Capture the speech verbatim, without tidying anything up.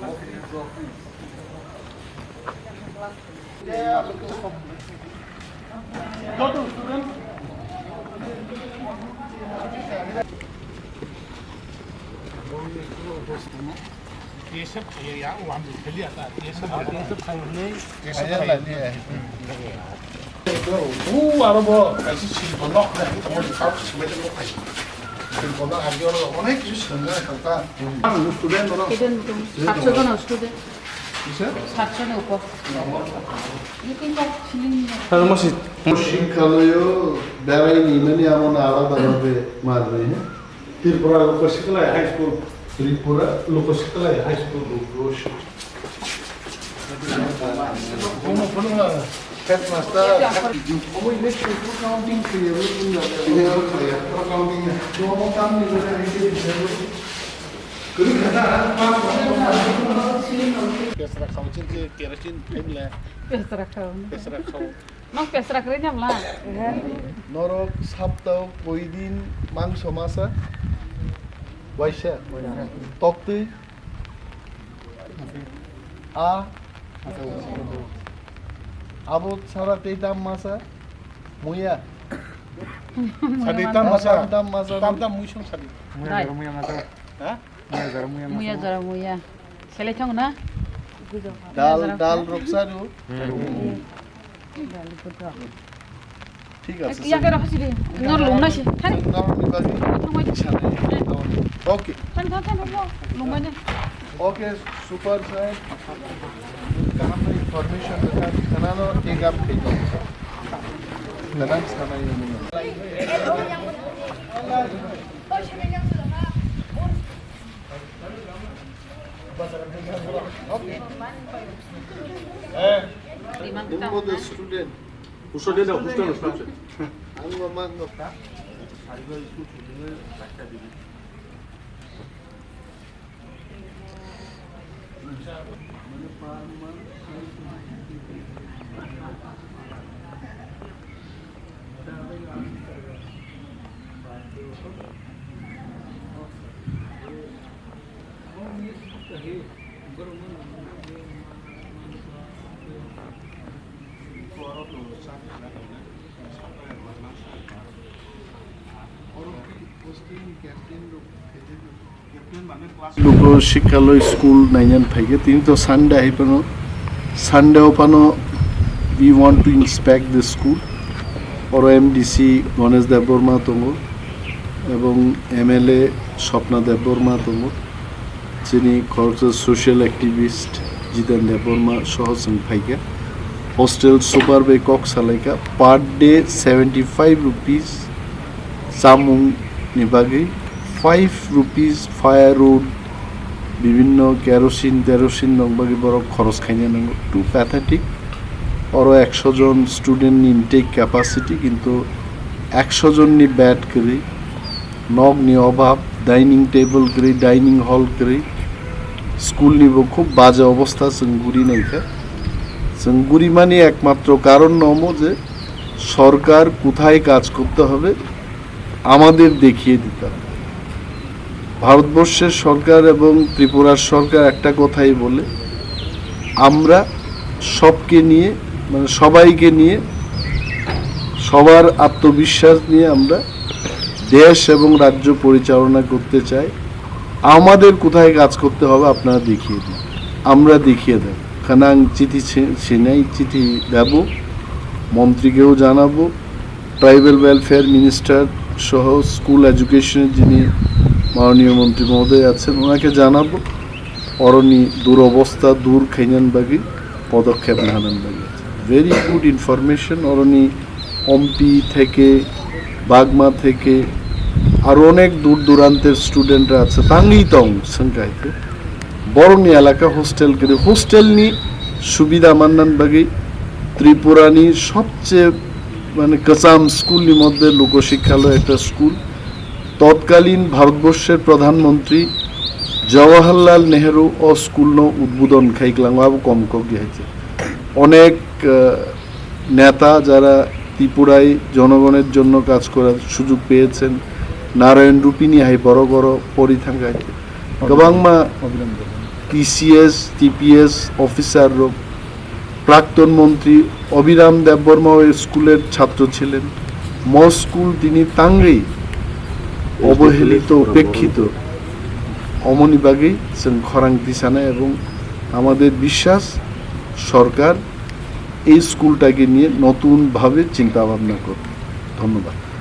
T S F khai ya, o ang khai ya ta, T S F khai ya. T S F khai ya. O aro bo kaisa silpo nok na, omo ni kap simai de nok khai. Silpo nok agi oro onek kisu swngnai kha ta. Ang student no. Student no. Satso jono student. Kisa? Satso ni upor. Tamo si. Shikkaloyo berai ni mani amo na alada bhabe mar rahe hain. Tripura Lokoshikalaya High School. Tripura Lokoshikalaya High School. Omo phunukna headmaster. Omo election counting se, counting. Omo tamni. Pesra khao chini, kerosene phaimle. Pesra khao. Pesra khao. Nok pesra kwrwi na bla? Norok saptao koidin mangso masa? Waisa? Toktwi? A? Abo sara tei tam masa? Muya? Sadi tam masa? Tam tam masa? Tam tam muisung sadi. Muya jora muya masa? Ha? Muya jora muya masa? Muya jora muya. Selai thang na? Dal, dal rok saru? Thik ache. Iya, kero hasi de. Nor lung na si. Thani. Nor ni bagi. Thang bai. Sana. Okay. Thani, thani, thani, thani. Lung bai na. Okay, super sir. Kaham information rwkha. Khana no take up khaijak. Khana sana yong. Student. Student, student. Ang mamang no. Luko Shikkaloy school nainan phaikhe, tini to Sunday hai phano, Sunday o phano we want to inspect the school. Oro M D C Ganesh Debbarma tongo, ebong M L A Swapna Debbarma tongo, chini khoroksa social activist Jiten Debbarma soho chwng phaikha. Hostel super bai kok salaikha, per day seventy five rupees chamung ni bagwi, five rupees firewood, bibhinno kerosene terosene rok bagwi borok khoros khaina nango. Too pathetic. Oro ekso jon student ni intake capacity, kintu ekso jon ni bed kwrwi, nok ni obab, dining table kwrwi, dining hall kwrwi, school ni bo khub baje obostha chwng guri naikha. Chwng guri mani ekmatro karon no omo je sorkar kothai kaj korte hobe, আমাদের দেখিয়ে দিতে হবে। ভারতবর্ষের সরকার এবং ত্রিপুরার সরকার একটা কথাই বলে, আমরা সবকে নিয়ে, মানে সবাইকে নিয়ে, সবার আত্মবিশ্বাস নিয়ে আমরা দেশ এবং রাজ্য পরিচালনা করতে চাই। আমাদের কোথায় কাজ করতে হবে আপনারা দেখিয়ে দিন, আমরা দেখিয়ে দেব। Khana ang chithi si-, sinai, chithi debo, মন্ত্রীকেও জানাবো, ট্রাইবাল ওয়েলফেয়ার মিনিস্টার সহ স্কুল এডুকেশনের যিনি মাননীয় মন্ত্রী মহোদয় আছেন, ওনাকে জানাবো অরনি দুরবস্থা দূর খাইনান বাকি পদক্ষেপ নেহানান বাকি। Very good information. অরনি অম্পি থেকে, বাগমা থেকে আরো অনেক দূর দূরান্তের স্টুডেন্টরা আছে, তাঙ্গি তং সংখ্যায় borokni elaka hostel kwrwi, hostelni subida mannan bagwi Tripurani sobche, mane, kwcham schoolni moddhe Lokoshikkhalaya ekta school. তৎকালীন ভারতবর্ষের প্রধানমন্ত্রী জওয়াহরলাল Nehru o schoolno udbodon khai klango, abo kom kok di hai se. Onek, ah, নেতা যারা ত্রিপুরায় জনগণের জন্য কাজ করার সুযোগ পেয়েছেন, নারায়ণ Rupini hai borok oro pori thangkha hai. Kwbangma, অভিনন্দন। টিসিএস, টিপিএস অফিসার রোগ, প্রাক্তন মন্ত্রী অভিরাম দেববর্মাও এই স্কুলের ছাত্র ছিলেন। মো স্কুল তিনি তাঙ্গেই অবহেলিত, উপেক্ষিত। অমনি বাগেই जों খরাং তিসানা এবং আমাদের বিশ্বাস সরকার এই স্কুলটাকে নিয়ে নতুনভাবে চিন্তা ভাবনা করবে। ধন্যবাদ।